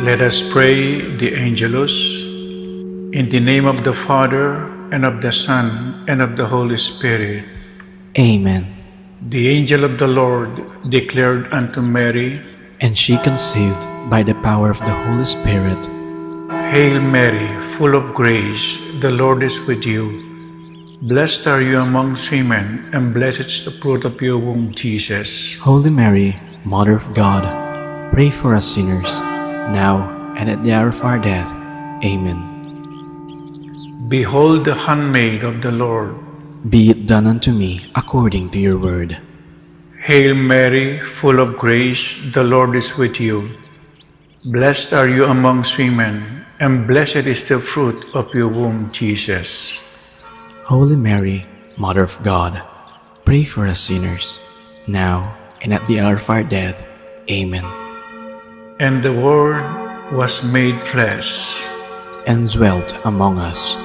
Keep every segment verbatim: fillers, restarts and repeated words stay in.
Let us pray the Angelus. In the name of the Father, and of the Son, and of the Holy Spirit. Amen. The angel of the Lord declared unto Mary, and she conceived by the power of the Holy Spirit. Hail Mary, full of grace, the Lord is with you. Blessed are you amongst women, and blessed is the fruit of your womb, Jesus. Holy Mary, Mother of God, pray for us sinners, now and at the hour of our death. Amen. Behold the handmaid of the Lord. Be it done unto me according to your word. Hail Mary, full of grace, the Lord is with you. Blessed are you amongst women, and blessed is the fruit of your womb, Jesus. Holy Mary, Mother of God, pray for us sinners, now and at the hour of our death. Amen. And the Word was made flesh and dwelt among us.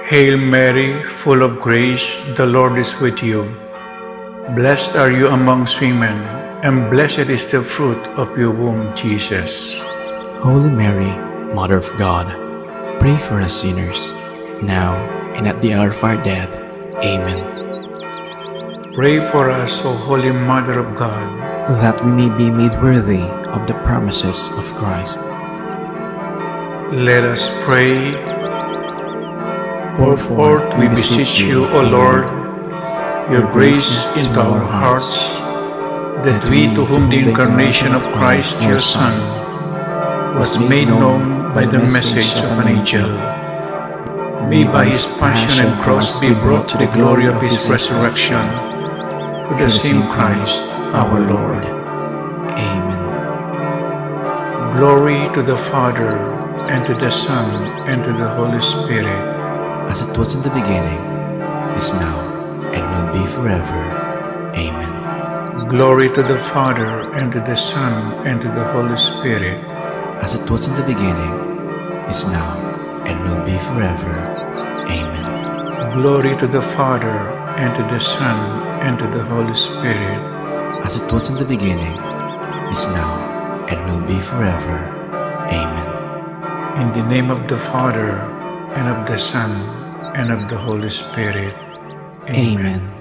Hail Mary, full of grace, the Lord is with you. Blessed are you amongst women, and blessed is the fruit of your womb, Jesus. Holy Mary, Mother of God, pray for us sinners, now and at the hour of our death. Amen. Pray for us, O Holy Mother of God, that we may be made worthy of the promises of Christ. Let us pray. Pour forth, we beseech you, O Lord, your grace into our hearts, that we, to whom the incarnation of Christ, your Son, was made known by the message of an angel, may by his passion and cross be brought to the glory of his resurrection, through the same Christ our Lord. Amen. Glory to the Father, and to the Son, and to the Holy Spirit. As it was in the beginning, is now, and will be forever. Amen. Glory to the Father, and to the Son, and to the Holy Spirit. As it was in the beginning, is now, and will be forever. Amen. Glory to the Father, and to the Son, and to the Holy Spirit. As it was in the beginning, is now, and will be forever. Amen. In the name of the Father, and of the Son, and of the Holy Spirit. Amen. Amen.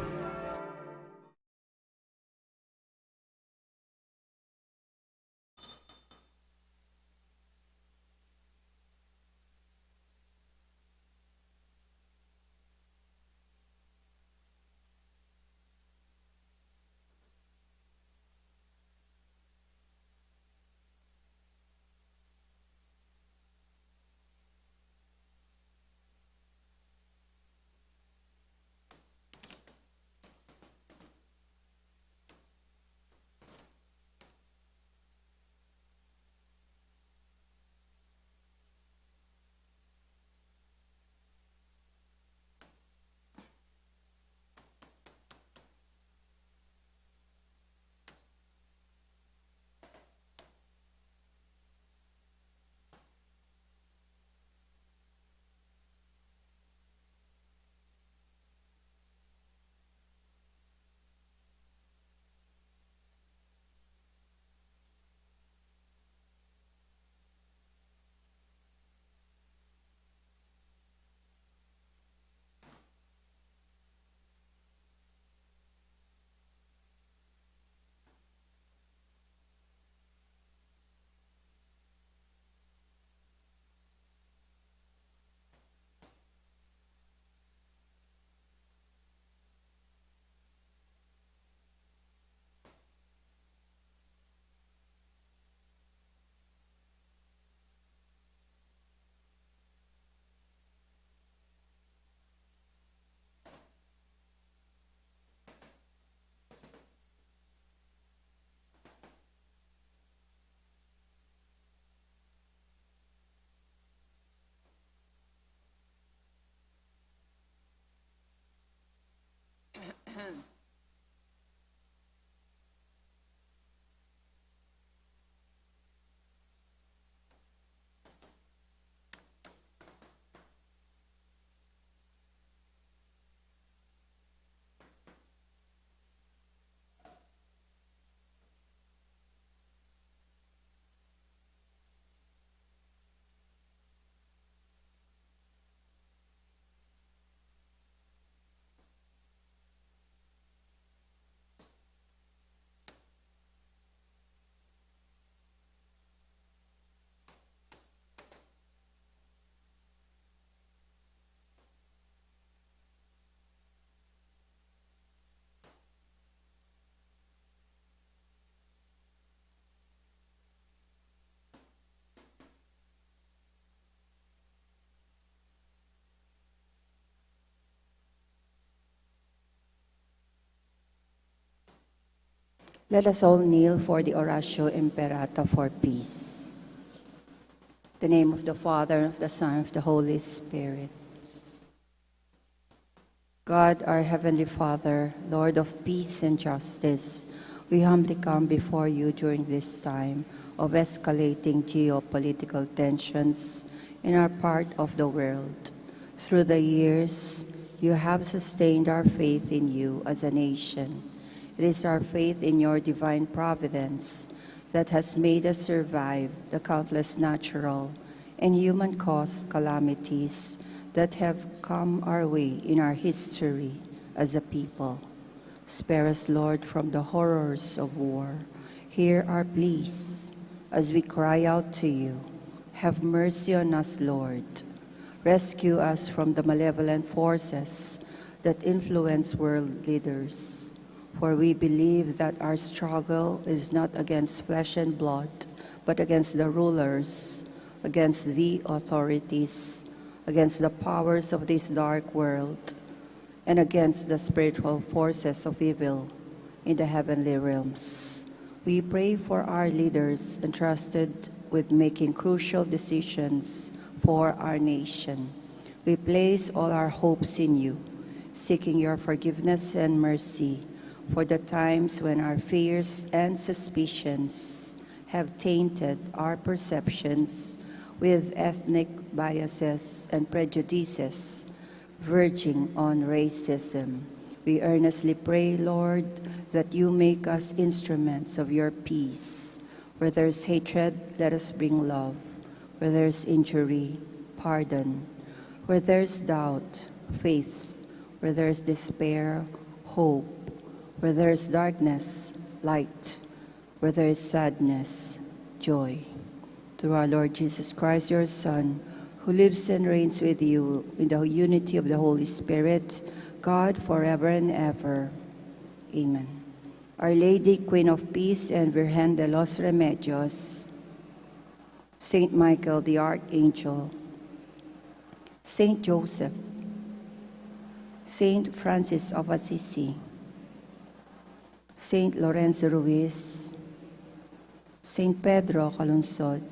Let us all kneel for the Oratio Imperata for peace. The name of the Father, and of the Son, and of the Holy Spirit. God, our Heavenly Father, Lord of peace and justice, we humbly come before you during this time of escalating geopolitical tensions in our part of the world. Through the years, you have sustained our faith in you as a nation. It is our faith in your divine providence that has made us survive the countless natural and human-caused calamities that have come our way in our history as a people. Spare us, Lord, from the horrors of war. Hear our pleas as we cry out to you. Have mercy on us, Lord. Rescue us from the malevolent forces that influence world leaders. For we believe that our struggle is not against flesh and blood, but against the rulers, against the authorities, against the powers of this dark world, and against the spiritual forces of evil in the heavenly realms. We pray for our leaders entrusted with making crucial decisions for our nation. We place all our hopes in you, seeking your forgiveness and mercy for the times when our fears and suspicions have tainted our perceptions with ethnic biases and prejudices verging on racism. We earnestly pray, Lord, that you make us instruments of your peace. Where there's hatred, let us bring love. Where there's injury, pardon. Where there's doubt, faith. Where there's despair, hope. Where there's darkness, light. Where there is sadness, joy. Through our Lord Jesus Christ, your Son, who lives and reigns with you in the unity of the Holy Spirit, God, forever and ever. Amen. Our Lady, Queen of Peace and Virgen de los Remedios, Saint Michael the Archangel, Saint Joseph, Saint Francis of Assisi, Saint Lorenzo Ruiz, Saint Pedro Calungsod,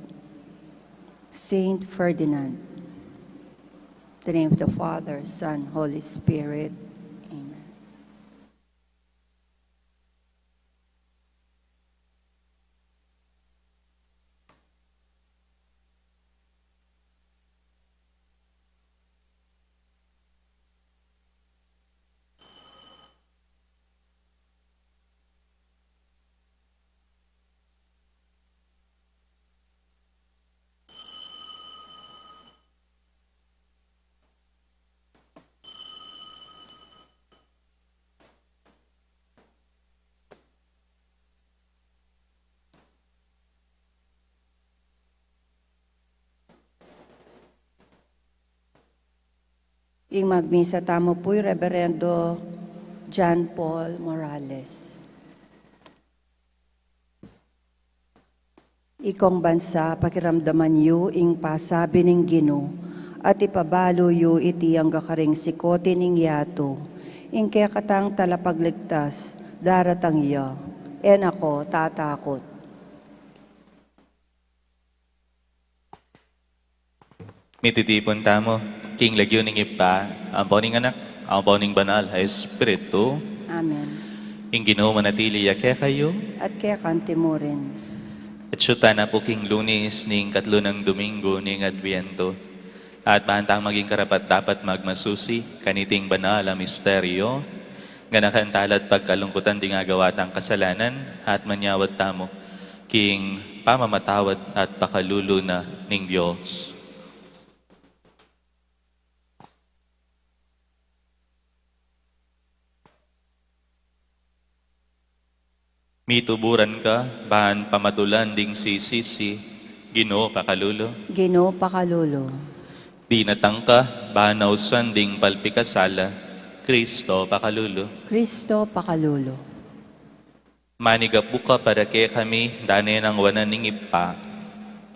Saint Ferdinand. In the name of the Father, Son, Holy Spirit. Amen. Ing magmisa tamu pu i Reverendo John Paul Morales. Ikong bansa, pakiramdaman yu ing pasabi ning Ginu, at ipabalu yu iti angga karing sikoti ning yatu. Ing kekatang Talapagligtas daratang ya, e na ko tatakut. Mititipun tamu king lagyu ning Ibpa, ampo ning Anak, ampo ning Banal a Espiritu. Amen. Ing Ginu manatili ya kekayu. At keka naman murin. At siyutan na pu king Lunes ning katlu nang Domingo ning Adviento. At ban tang maging karapat-dapat magmasusi kaniting banal a misteryo, ganakan tala at pagkalungkutan ding agawa tang kasalanan, at manyawad tamu king pamamatawad at pakalulu na ning Dios. Mituburan ka ban pamatulan ding sisisi, Ginu pakalulu. Ginu pakalulu. Dinatang ka ban ausan ding palpikasala, Kristo pakalulu. Kristo pakalulu. Manigapu ka para kekami, dane nang wanan ning Ibpa,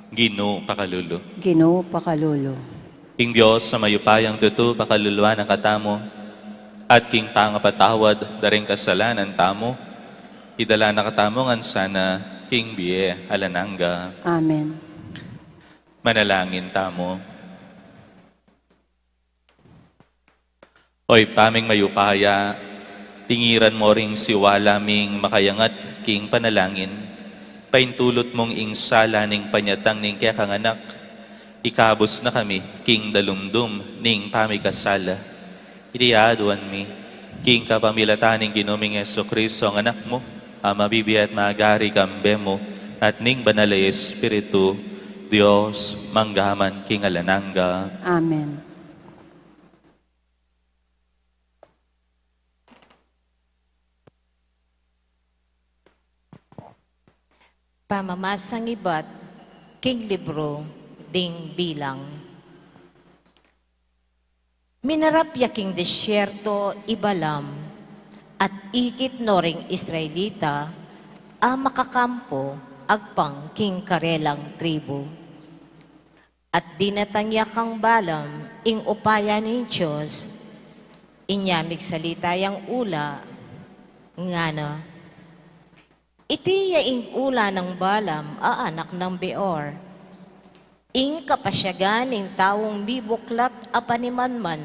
Ginu pakalulu. Ginu pakalulu. Ing Dios a mayupayang tutu pakaluluan na katamu, at king pangapatawad da ring kasalanan tamu, Idala na katamu ngan sana king bie alang angga. Amen. Manalangin tamu. O Ibpa ming mayupaya, tingiran mu ring siwala ming makayangat king panalangin, paintulut mung ing sala ning panyatang ning kekang Anak, ikabus na kami king dalumdum ning pamikasala. Iti aduan mi king kapamilatan ning Ginu ming Jesucristo, a Anak mu, a mabibie at magari kambe mu at ning Banal a Espiritu, Dios, mangga man king alang angga. Amen. Pamamasang ibat king libru ding Bilang. Minarap ya king desierto i Balaam, at ikit no ring Israelita a makakampo agpang king karelang tribu. At dinatang ya kang Balaam ing upaya ning Dios, inya migsalita yang ula, ngana: Iti ya ing ula nang Balaam a anak nang Beor, ing kapasyagan ning taung mibuklat a panimanman,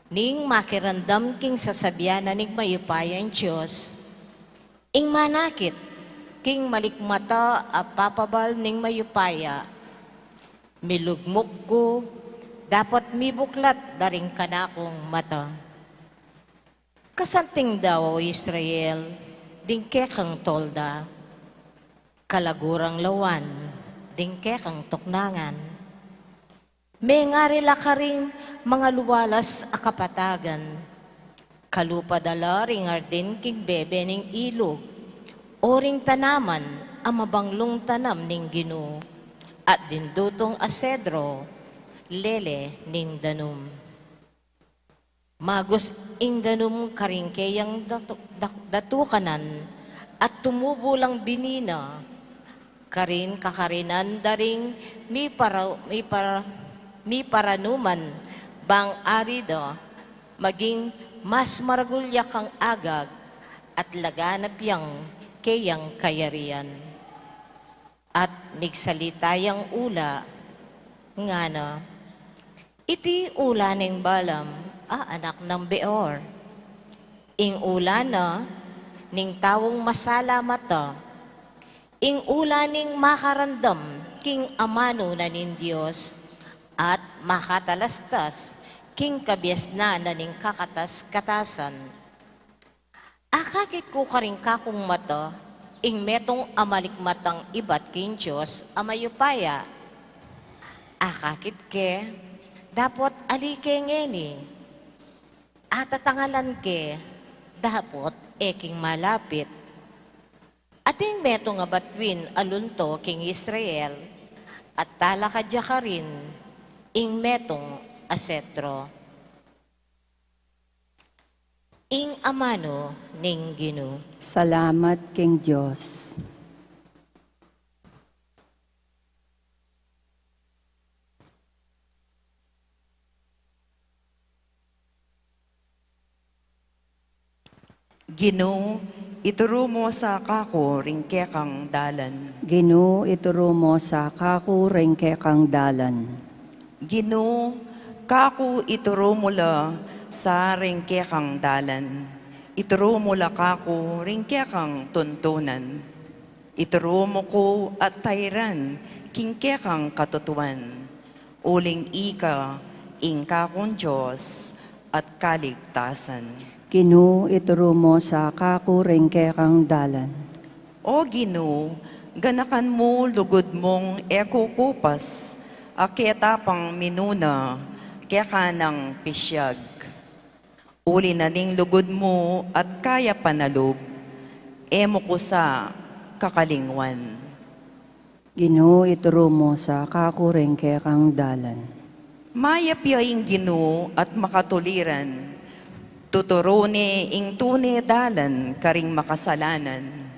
ning makiramdam king sasabian na ning mayupayang Dios, ing manakit king malikmata a papabal ning mayupaya. Milugmuk ku, dapot mibuklat da ring kanakung mata. Kasanting da, o Israel, ding kekang tolda, kalaguran lawan ding kekang tuknangan. Mengari la karing mangalualas a kapatagan, kalupa da la ring ardin king bebe ning ilug, o ring tanaman a mabanglung tanam ning Ginu, at dindutung a sedro, lele ning danum. Magus ing danum karing keyang datu-, dak-, datukanan, at tumubu lang binina karing kakarinan da ring mipara-, mipara-, miparanuman, bang ari da maging mas maragul ya kang Agag, at laganap yang keyang kayarian. At migsalita yang ula, ngana: Iti ula ning Balaam a anak nang Beor, ing ula na ning taung masala mata, ing ula ning makaramdam king amanu na ning Dios, at makatalastas king kabiasnan na ning kakatas-katasan. Akakit ku karing kakung mata ing metung a malikmatang ibat king Dios a mayupaya. Akakit ke, dapot ali ke ngeni. Atatangalan ke, dapot e king malapit. Atin metung a batuin a lunto king Israel, at talakad ya karin ing metung a setro. Ing amanu ning Ginu. Salamat king Dios. Ginu, ituru mu sa kaku ring kekang dalan. Ginu, ituru mu sa kaku ring kekang dalan. Ginu, kaku ituru mu la sa ring kekang dalan. Ituru mu la kaku ring kekang tuntunan. Ituru mu ku at tairan king kekang katutuan. Uling ika ing kakung Dios at kaligtasan. Ginu, ituru mu sa kaku ring kekang dalan. O Ginu, ganakan mu lugud mung e kukupas, a keta pang minuna keka nang pisiag. Uli na ning lugud mu at kayapan a lub, e mu ku sa kakalingwan. Ginu, ituru mu sa kaku ring kekang dalan. Mayap ya ing Ginu at makatuliran, tuturu ne ing tune dalan karing makasalanan.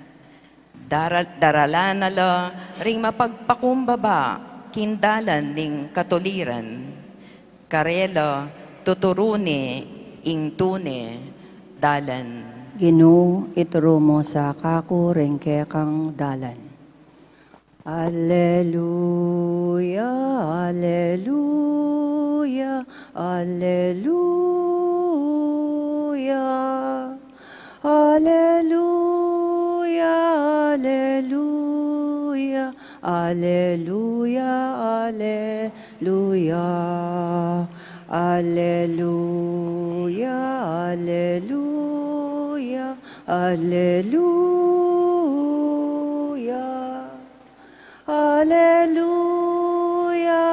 Dara-, daralan na la ring mapagpakumbaba king dalan ning katuliran. Karela tuturu ne ing tune dalan. Ginu, ituru mu sa kaku ring kekang dalan. Alleluia, alleluia, alleluia. Alleluia, alleluia, alleluia, alleluia. Alleluia, alleluia, alleluia. Alleluia,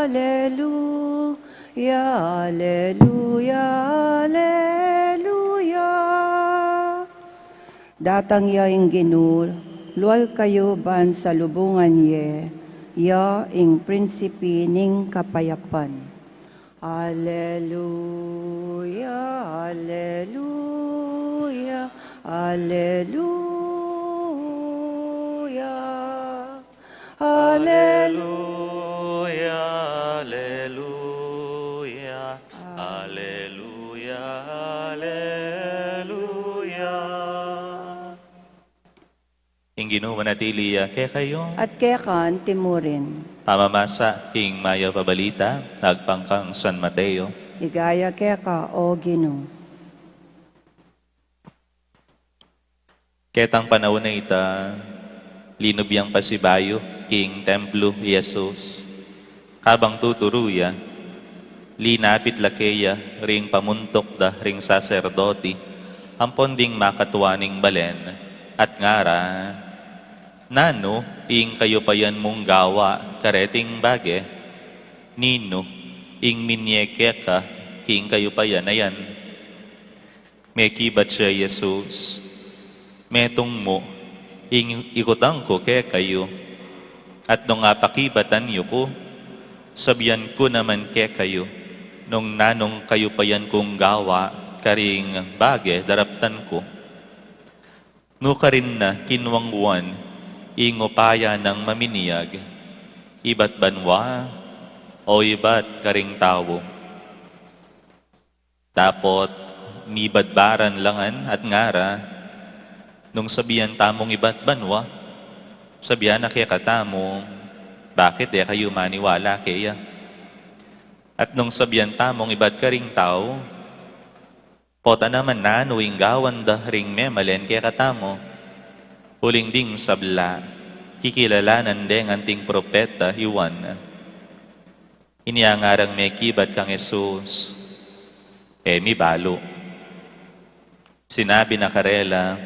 alleluia, alleluia, alleluia. Datang ya ing Ginu, lual kayu ban salubungan ye, ya ing prinsipi ning kapayapan. Alleluia, alleluia, alleluia. Alleluia, alleluia, alleluia, alleluia. Ing Ginu manatili ya kekayu. At keka naman murin. Pamamasa king mayap a balita agpang kang San Mateo. Ligaya keka, O Ginu. Ketang panaun a ita, linub yang pasibayu king templo i Jesus. Kabang tuturu ya, linapit la keya ring pamuntuk da ring saserdoti ampon ding makatua ning balen, at ngara, "Nanu ing kayupayan mung gawa kareting bage? Ninu ing minye keka king kayupayan a yan?" Mekibat ya i Jesus, "Metung mu ing ikutan ku kekayu, at nung apakibatan yu ku, sabian ku naman kekayu nung nanung kayupayan kung gawa karing bage daraptan ku." Nukarin na kinwang Juan ing upaya nang maminiag, ibat banua o ibat karing tau? Dapot mibadbaran la ngan at ngara, "Nung sabian tamung ibat banua, sabian na kekatamu, bakit e kayu maniwala keya? At nung sabian tamung ibat karing tau, pota naman nanu ing gawan da ring memalen kekatamu? Uling ding sabla, kikilalanan de ngan anting propeta i Juan." Inya ngarang mekibat kang Jesus, "E mi balu." Sinabi na karela,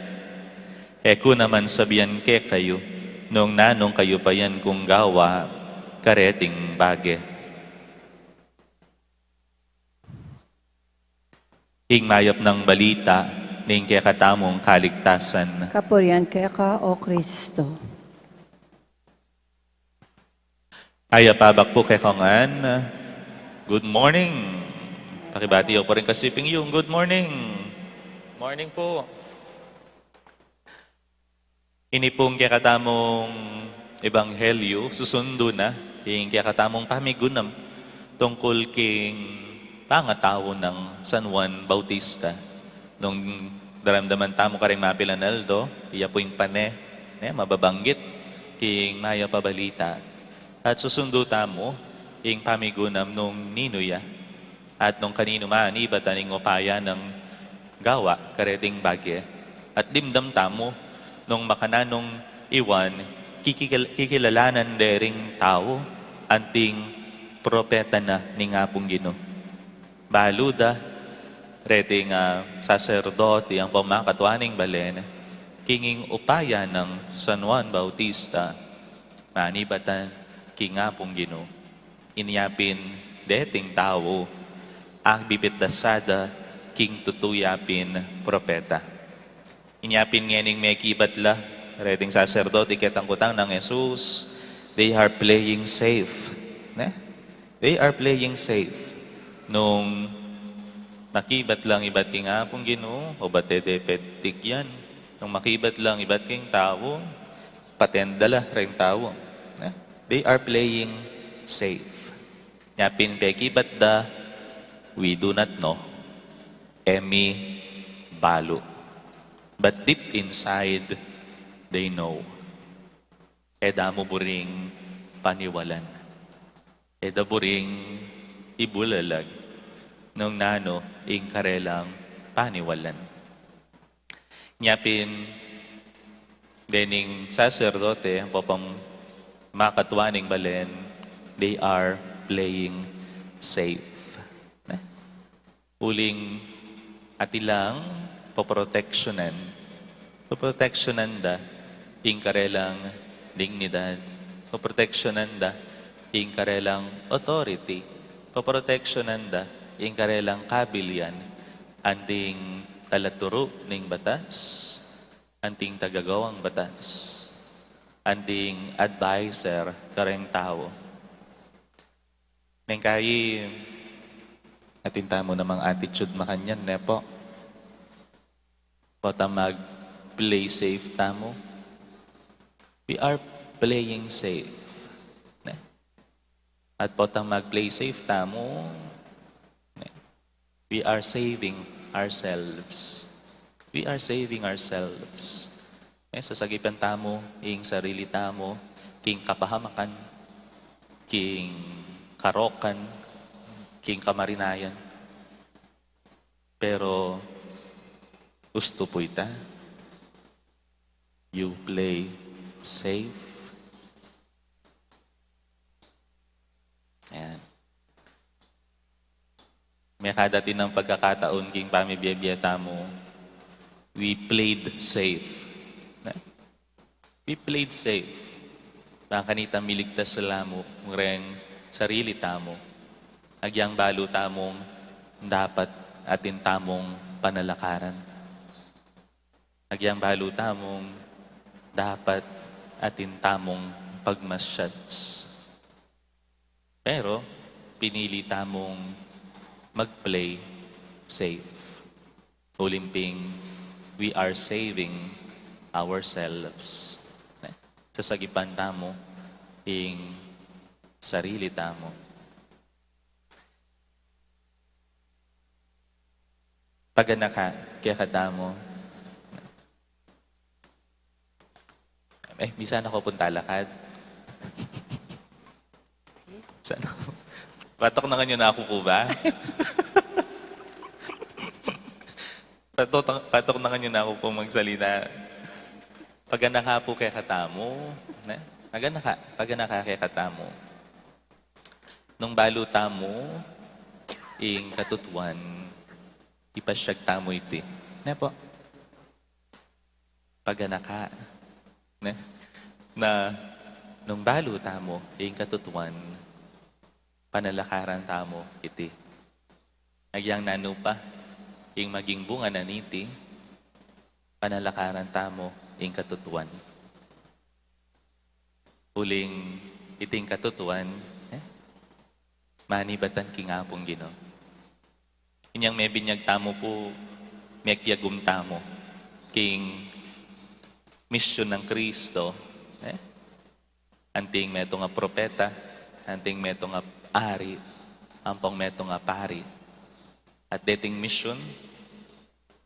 "E ku naman sabian kekayu nung nanung kayupayan kung gawa kareting bage." Ing mayap nang balita ning kekatamung kaligtasan. Kapurian keka, O Kristo. Mayap a abak pu kekayu ngan. Good morning. Pakibati yu pu ring kasiping yu. Good morning. Morning pu. Ini pung kekatamung ebanghelyu, susundu na ing kekatamung pamigunam tungkul king pangatau nang San Juan Bautista. Nung daramdaman tamu karing mapilan a aldo, iya pu ing pane, ne, mababanggit king mayap a balita. At susundu tamu ing pamigunam nung ninu ya, at nung kaninu manibatan ing upaya nang gawa kareting bage. At dimdam tamu nung makananung i Juan kikil-, kikilalanan de ring tau anting propeta na ning Apung Ginu. Balu da reting, ah, saserdote ampong makatua ning balen king upaya nang San Juan Bautista manibatan king Apung Ginu. Inya pin deting tau, agbibit da sada king tutu ya pin propeta. Inya pin ngening mekibat la reting saserdote ketang kutang nang Jesus, they are playing safe. Ne? They are playing safe. Nung makibat lang ibat king Apung Ginu, o bate de petik yan. Nung makibat lang ibat king tau, paten da la ring tau. Ne? They are playing safe. Inya pin pekibat da, "We do not know." E mi balu. But deep inside, they know. E da mu buring paniwalan. E da buring ibulalag nung nanu ing karelang paniwalan. Nya pin, dening saserdote, ampong makatua ning balen, they are playing safe. Ne? Uling atin lang poproteksyonan. Poproteksyonan da ing karelang dignidad. Poproteksyonan da ing karelang authority. Poproteksyonan da ing karelang kabilian. Anting talaturu ning batas, anting tagagawang batas, anting adviser kareng tau. Neng kayi, atin tamu namang attitude makanyan, ne pu? Potang mag-play safe tamu. We are playing safe. Ne? At potang mag-play safe tamu, ne? We are saving ourselves. We are saving ourselves. Ne? Sasagipan tamu ing sarili tamu king kapahamakan, king karokan, king kamarinayan. Pero ustu pu ita, you play safe. Ayan. Mekad atin nang pagkakataun king pamibie-bie tamu, we played safe. Ne? We played safe. Bang kanita miligtas la mu reng sarili tamu. Agyang balu tamung dapat atin tamung panalakaran. Agyang balu tamung dapat atin tamung pagmasyats. Pero pinili tamung mag-play safe. Uling pin, we are saving ourselves. Ne? Sasagipan tamu ing sarili tamu. Paganaka kekatamu. Eh, minsan ako pun talakad. Sana, patuknangan niyo na aku pu ba? Patuk-, patuknangan niyo na aku pu magsalita. Paganaka pu kekatamu, ne? Paganaka, paganaka kekatamu. Nung balu tamu ing katutuan, ipasyag tamu iti. Ne pu? Paganaka. Ne? Na nung balu tamu ing katutuan, panalakaran tamu iti. Agyang nanu pa ing maging bunga na niti, panalakaran tamu ing katutuan. Uling iting katutuan, eh, manibatan king Apung Ginu. Inyang mebinyag tamu pu, mekyagum tamu king misyun nang Kristo, eh? Anting metung a propeta, anting metung a ari, ampong metung a pari. At deting misyun,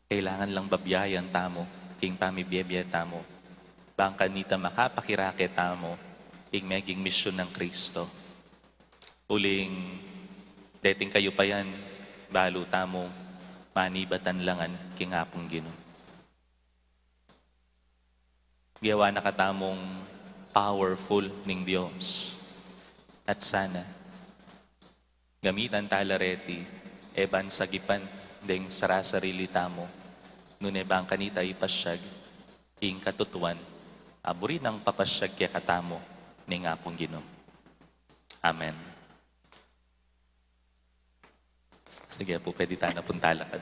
kailangan lang babyayan tamu king pamibie-bie tamu, bang kanita makapakirake tamu ing meging misyun nang Kristo. Uling deting kayupayan, balu tamu manibatan la ngan king Apung Ginu. Gewa na katamung powerful ning Dios. At sana gamitan tala reti, e ban sagipan deng sarasarili tamu, nune bang kanita ipasyag ing katutuan a buri nang papasyag kekatamu ning Apung Ginu. Amen. Sige pu, pwede tana pung talakad.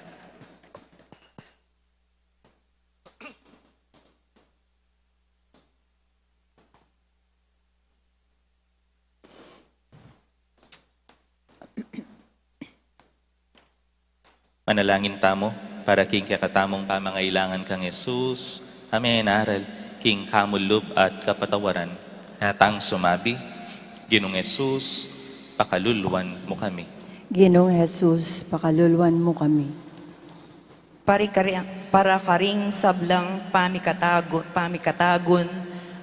Manalangin tamu para king kekatamung pamangailangan kang Jesus, a menaral king kamulub at kapatawaran. Natang sumabi, Ginung Jesus, pakaluluan mu kami. Ginung Jesus, pakaluluan mu kami. Pari-, kari-, Para karing sablang pamikatagu-, pamikatagun,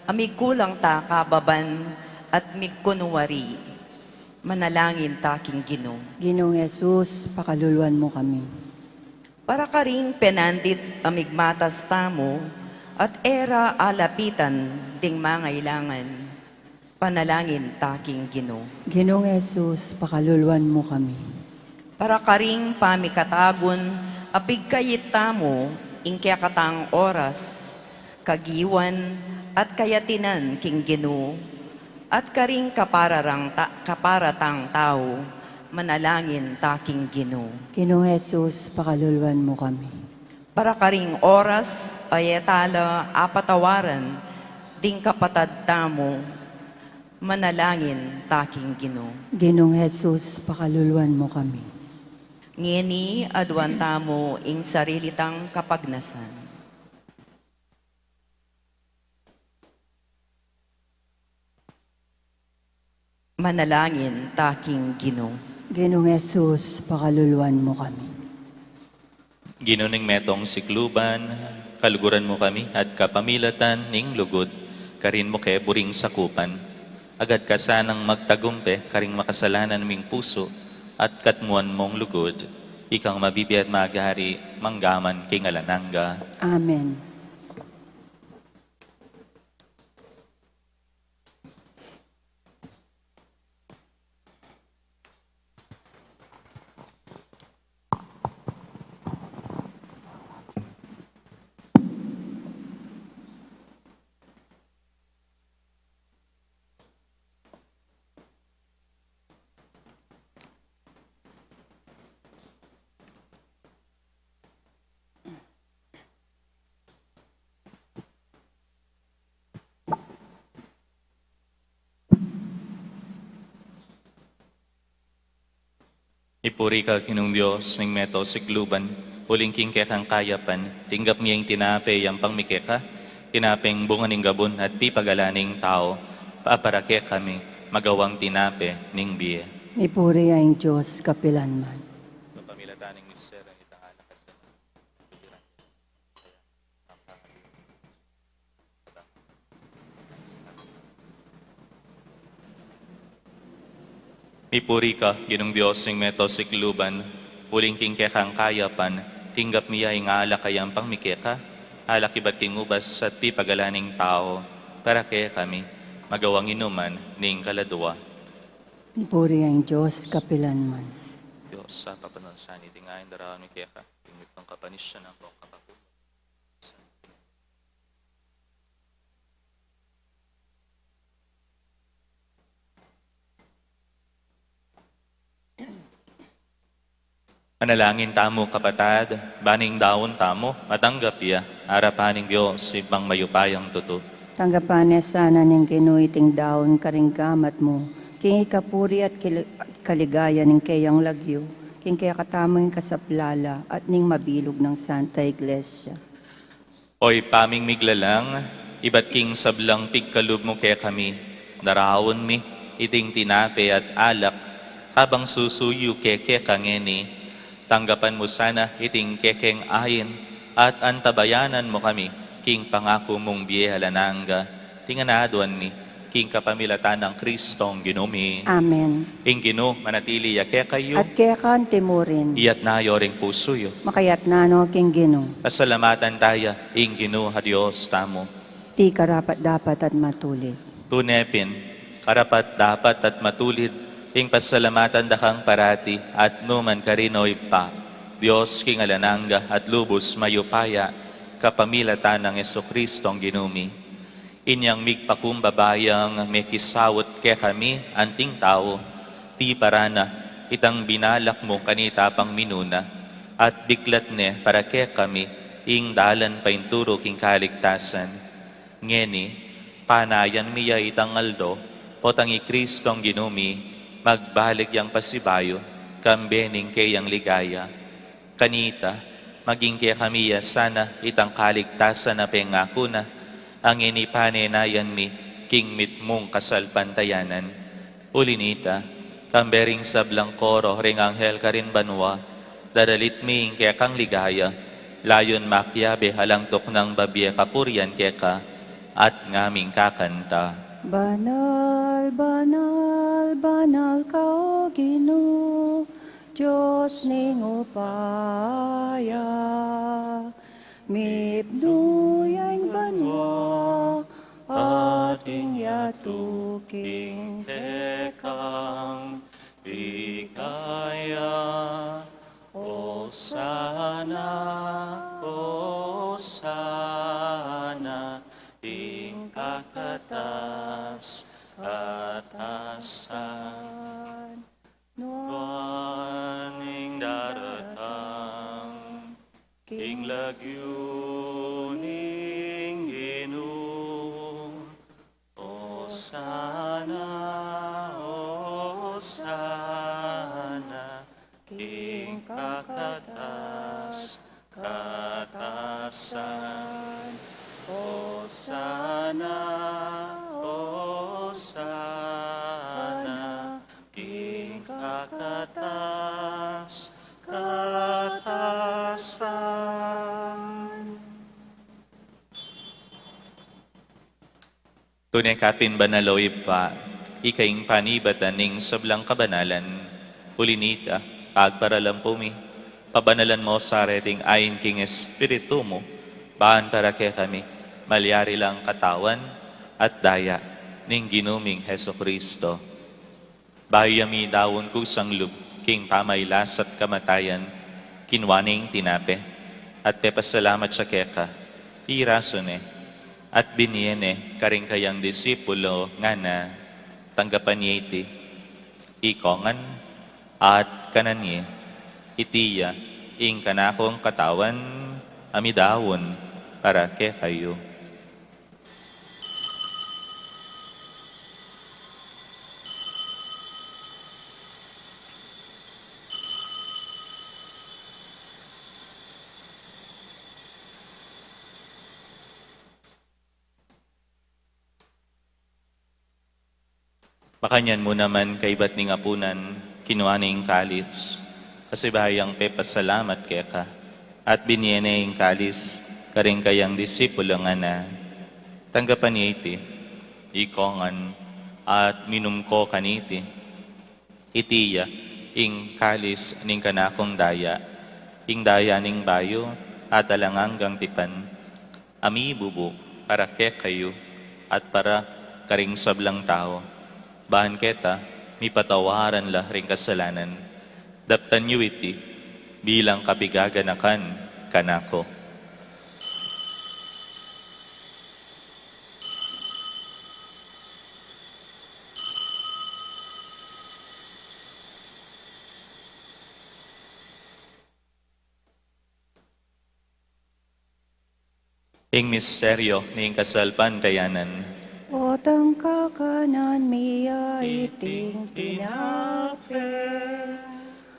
a migkulang ta kababan at migkunwari. Manalangin ta king Ginu. Ginung Jesus, pakaluluan mu kami. Para karing penandit a migmatas tamu, at e ra alapitan ding mangailangan. Panalangin ta king Ginu. Ginung Jesus, pakaluluan mu kami. Para karing pamikatagun a pigkayit tamu ing kekatang oras, kagiwan at kayatinan king Ginu, at karing kapararang ta-, kaparatang tau, manalangin ta king Ginu. Ginung Jesus, pakaluluan mu kami. Para karing oras a e ta la apatawaran ding kapatad tamu, manalangin ta king Ginu. Ginung Jesus, pakaluluan mu kami. Ngeni aduan tamu ing sarili tang kapagnasan. Manalangin ta king Ginu. Ginung Jesus, pakaluluan mu kami. Ginu ning metung sikluban, kaluguran mu kami at kapamilatan ning lugud, karin mu ke buring sakupan. Agad ka sanang magtagumpe karing makasalanan ming pusu at katmuan mung lugud, ikang mabibie at magari mangga man king alang angga. Amen. Mipuri ka, Ginung Dios ning metung sikluban, uling king kekang kayapan, tinggap mi ing tinape yampang mi keka, tinapeng bunga ning gabun at pipagalan ning tau, para kekami magawang tinape ning bie. Mipuri ya ing Dios kapilanman. Kapamilatan ning misteryo nitang alak at Mipuri ka, Ginung Dios ning metung sikluban, uling king kekang kayapan, tinggap mi ya ing alak a yampang mi keka, alak ibat king ubas at pipagalan ning tau, para kekami magawang inuman ning kaladua. Mipuri ya ing Dios kapilanman. Dios, sa papanalangin ning ain daraun mi keka, king mitmung kapanisyan ampong kapakumbaba. Manalangin tamu, kapatad, ban ing daun tamu matanggap ya arapan ning Dios Ibpang mayupayang tutu. Tanggapan ne sana ning Ginu iting daun karing gamat mu, king ikapuri at kil-, kaligayan ning keyang lagyu, king kekatamung kasaplalan at ning mabilug nang Santa Iglesia. O Ibpa ming miglalang, ibat king sablang pigkalub mu kekami, daraun mi iting tinape at alak, kabang susuyu ke keka ngeni. Tanggapan mu sana iting kekeng ain at antabayanan mu kami king pangaku mung bie alang angga, ing aduan mi king kapamilatan nang Kristong Ginu mi. Amen. Ing Ginu manatili ya kekayu. At keka mu rin. Iyatas yu ring pusu yu. Makayatas no king Ginu. Pasalamatan taya ing Ginu a Dios tamu. Iti karapat-dapat at matulid. Tune pin, karapat-dapat at matulid, ing pasalamatan da kang parati at nu man karin, O Ibpa, Dios king alang angga at lubus mayupaya, kapamilatan nang Jesukristong Ginu mi. Inyang migpakumbaba yang mekisaut kekami anting tau, tiparan na itang binalak mu kanita pang minuna, at biklat ne para kekami ing dalan paintulu king kaligtasan. Ngeni, panayan mi ya itang aldo, potang i Kristong Ginu mi magbalik yang pasibayu, kambe ning keyang ligaya. Kanita, maging kekami ya sana itang kaligtasan a pengaku na, a ngeni panenayan mi king mitmung kasalpantayanan. Uli nita, kambe ring sablang koro ring anghel karin banua, dadalit mi ing kekang ligaya, Layun makiabe alang tuknang babie kapurian keka at ngaming kakanta. Banal, banal, banal ka, O Ginu, Dios ning upaya. Mipnu ya ing banua at ing yatu king kekang ligaya. Osana, Osana, king kakatas-katasan. Nuan ing daratang king lagyu ning Ginu. Osana, Osana, king kakatas-katasan. Osana, Osana, king kakatas-katasan. Tune ka pin banal, O Ibpa, ika ing panibatan ning sablang kabanalan. Uli na nita, pagparalampu mi, pabanalan mu sa reting ain king Espiritu mu, ban para kekami malyari lang katawan at daya ning Ginu ming Jesucristo. Bayu ya midaun kusang lub king pamailas at kamatayan, kinua ne ing tinape, at pepasalamat ya keka, pirasu ne, at binie ne karing kayang disipulo, ngana: Tanggapan ye iti, ikong ngan, at kanan ye, iti ya ing kanakung katawan a midaun para kekayu. Makanyan mu naman kaibat ning apunan, kinua ne ing kalis, pasibayu yang pepasalamat keka, at binie ne ing kalis karing kayang disipulo, ngana: Tanggapan ye iti, ikong ngan, at minum ko kaniti. Iti ya ing kalis ning kanakung daya, ing daya ning bayu at alang anggang tipan, a mibubu para kekayu at para karing sablang tau, ban keta mipatawaran la ring kasalanan. Daptan yu iti bilang kapigaganakan kanaku. Ing misteryo ning kasalpantayanan. Potang kakanan mi ya iting tinape,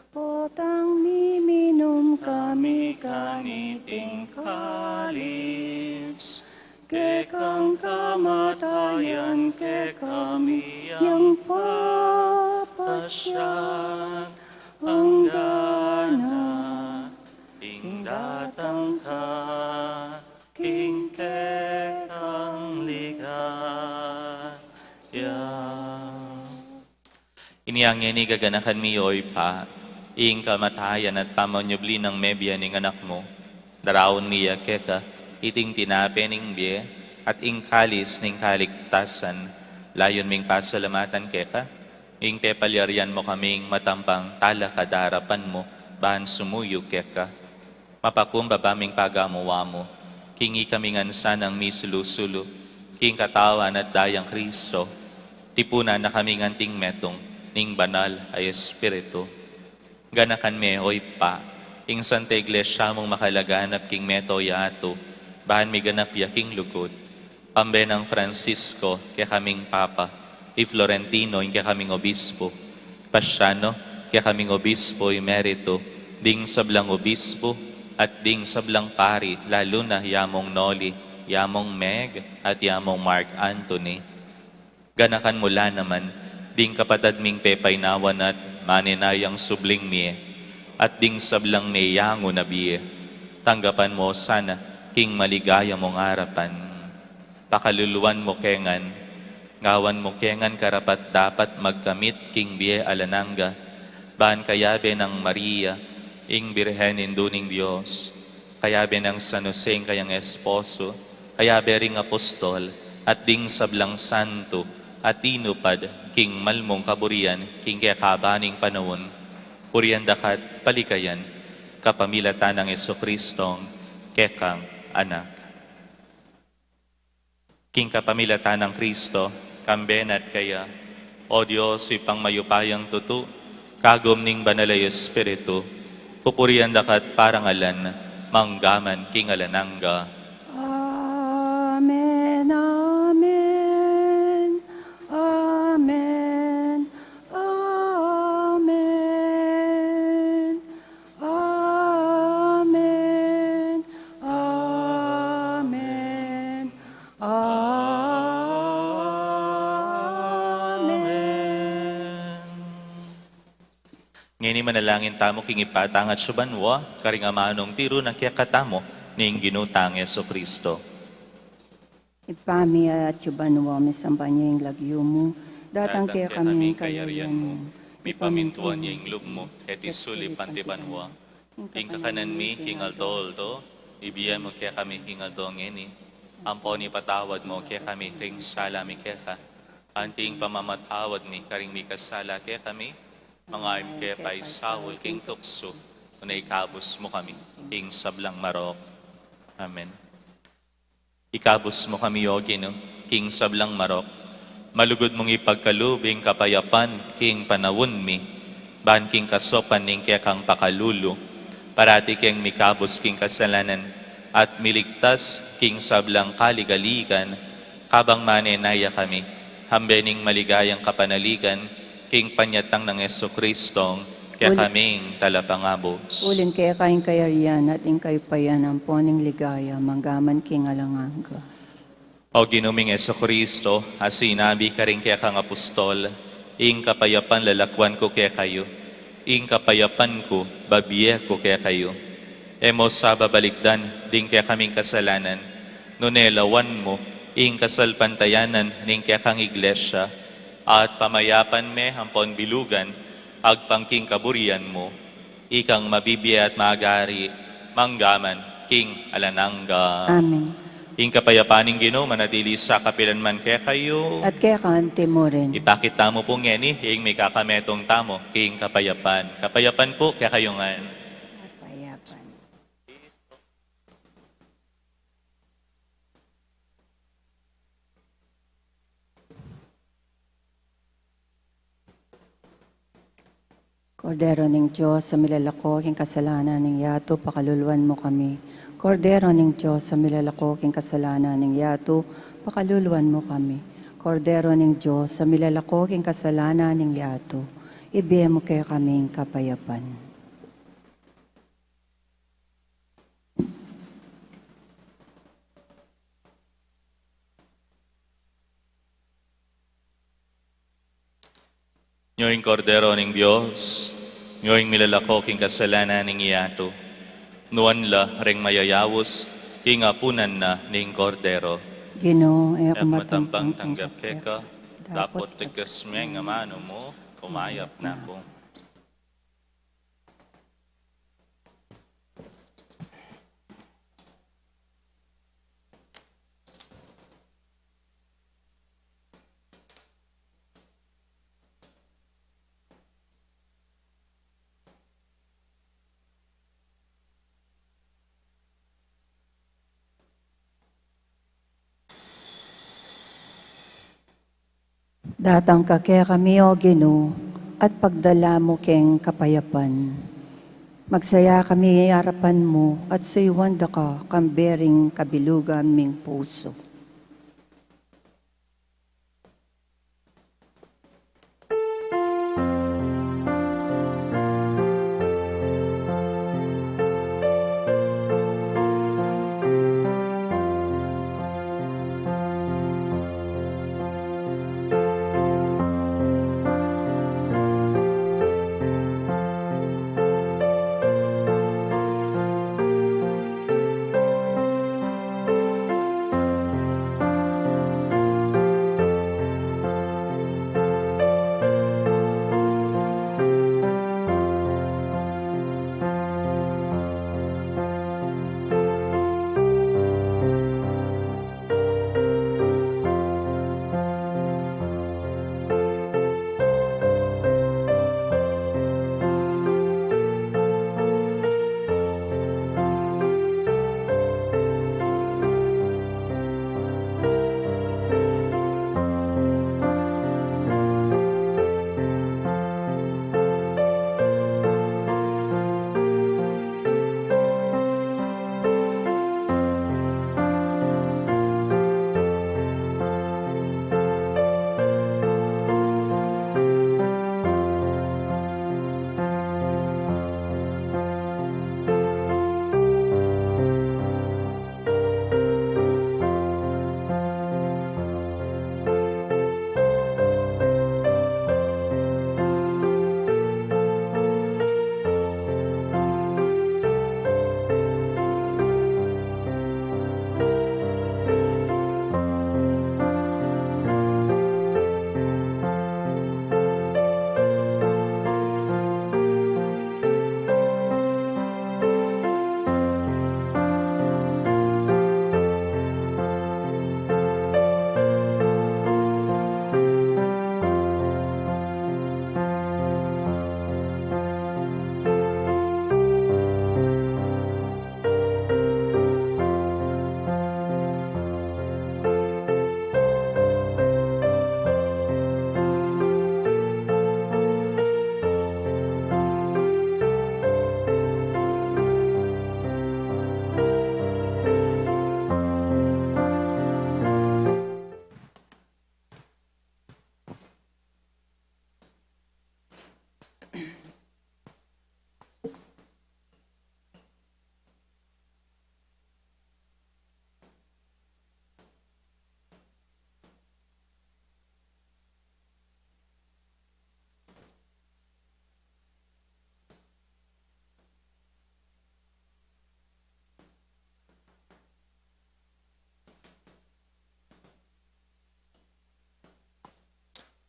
potang miminum kami kaniting kalis, kekang kamatayan kekami yang papasyan, anggana ing datang ka king kekang ligaya. Ini ngeni gaganakan mi, O Ibpa, ing kamatayan at pamanyubli nang mebie ning Anak mu. Daraun mi ya keka iting tinape ning bie at ing kalis ning kaligtasan, layun ming pasalamatan keka ing pepalyarian mu kaming matampang talakad king arapan mu ban sumuyu keka. Mapakumbaba ming pagamu-amu king ikami ngan sanang misulu-sulu king katawan at dayang Kristo, tipunan na kami ngan king metung ning Banal a Espiritu. Ganakan me, O Ibpa, ing Santa Iglesia mung makalaganap king mabilug a yatu, ban miganap ya king lugud. Kambe nang Francisco, kekaming Papa, i Florentino, ing kekaming Obispo, Paciano, kekaming Obispo Emerito, ding sablang obispo, at ding sablang pari, lalu na ya mung Noli, ya mung Meg, at ya mung Mark Anthony. Ganakan mu la naman ding kapatad ming pepainawan at manenayang subling mie, at ding sablang meyangu na bie. Tanggapan mu sana king maligaya mung arapan. Pakaluluan mu ke ngan, gawan mu ke ngan karapat-dapat magkamit king bie alang angga, ban kayabe nang Maria, ing Birhen Indu ning Dios, kayabe nang San Jose ing kayang esposo, kayabe ring apostol, at ding sablang santo, a tinupad king malmung kaburian king kekaban ning panaun, purian da ka at palikayan, kapamilatan nang Jesucristong kekang Anak. King kapamilatan nang Kristo, kambe na at kaya, O Dios, Ibpang mayupayang tutu, kagum ning Banal a Espiritu, pupurian da ka at parangalan, mangga man king alang angga. Amen, amen, amen, amen, amen, amen, amen. Ngeni manalangin tamu king Ibpa tang atsu banua, karing amanung tiru na kekatamu ning Ginu tang Jesucristo. Ibpa mi atsu banua, misamban ya ing lagyu mu, datang kekami ing kayarian mu, mipamintuan ya ing lub mu, keti sulip anti banua. Ing kakanan mi king aldo-aldo, ibie mu kekami king aldo ngeni. Ampon ipatawad mu kekami ring sala mi keka, anti ing pamamatawad mi karing mikasala kekami. Manga e mu ke paisaul king tuksu, nune ikabus mu kami king sablang marok. Amen. Ikabus mu kami, O Ginu, king sablang marok. Malugud mung ipagkalub ing kapayapan king panaun mi, ban king kasaupan ning kekang pakalulu, parati keng mikabus king kasalanan, at miligtas king sablang kaligaligan, kabang manenaya kami, hambe ning maligayang kapanaligan, king panyatang nang Jesucristong kekaming Talapangabus. Uling keka ing kayarian at ing kayupayan ampon ing ligaya, mangga man king alang angga. O Ginu ming Jesucristo, a sinabi karing kekang apostol, ing kapayapan lalakuan ku kekayu, ing kapayapan ku babie ku kekayu. E mu sa babalikdan ding kekaming kasalanan, nune lawan mu ing kasalpantayanan ning kekang Iglesia, at pamayapan me ampon bilugan, agpang king kaburian mu, ikang mabibie at magari, mangga man king alang angga. Amen. Ing kapayapan ning Ginu manatili sa kapilan man kekayu. At keka anti mu rin. Ipakit tamu pu ngeni ing mikakametung tamu king kapayapan. Kapayapan pu kekayu ngan. Kapayapan. Kordero ning Dios, a milalako king kasalanan ning yatu, pakaluluan mu kami. Kordero ning Dios, a milalako king kasalanan ning yatu, pakaluluan mu kami. Kordero ning Dios, a milalako king kasalanan ning yatu, ibie mu kekami ing kapayapan. Nyo ing Kordero ning Dios, nyo ing milalako king kasalanan ning yatu. Nuan la reng mayayaus king apunan na ning Kordero. Ginu, e ku matampang tanggap keka, dapot tigkas me ing amanu mu, kumayap na ku. Datang ka kekami, O Ginu, at pagdala mu keng kapayapan. Magsaya kami arapan mu at suyuan da ka kambe ring kabilugan ming pusu.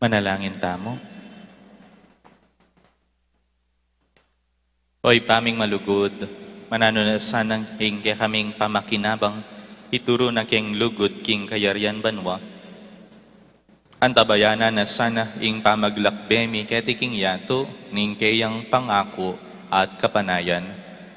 Manalangin tamu. O Ibpa ming malugud, mananu na sana ing kekaming pamakinabang ituru na keng lugud king kayarian banua. Antabayanan na sana ing pamaglakbe mi keti king yatu ning keyang pangaku at kapanayan.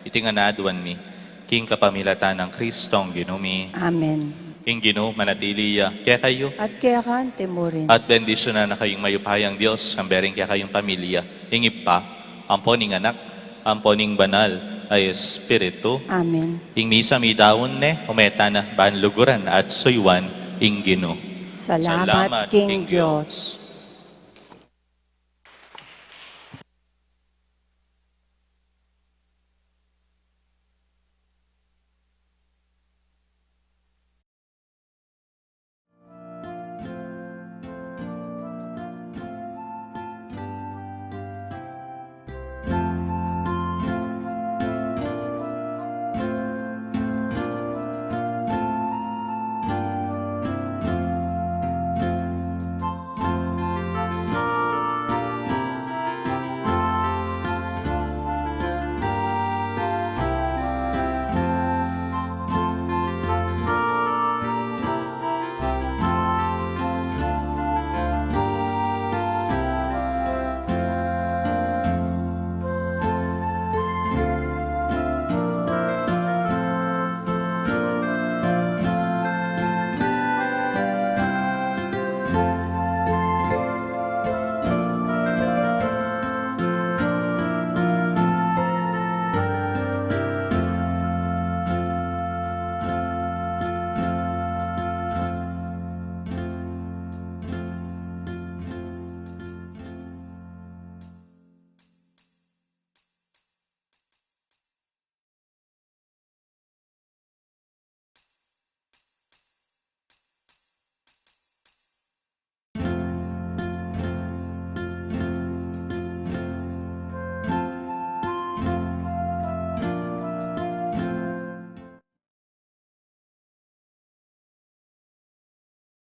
Iti ngan aduan mi king kapamilatan nang Kristong Ginu mi. Amen. Ing Ginu manatili ya kekayu. At keka mu rin. At bendisyunan na kayung mayupayang Dios, kambe ring kekayung pamilya, ing Ibpa, ampo ning Anak, ampo ning Banal a Espiritu. Amen. Ing misa midaun ne, ume tana ban luguran at suyuan ing Ginu. Salamat king Dios.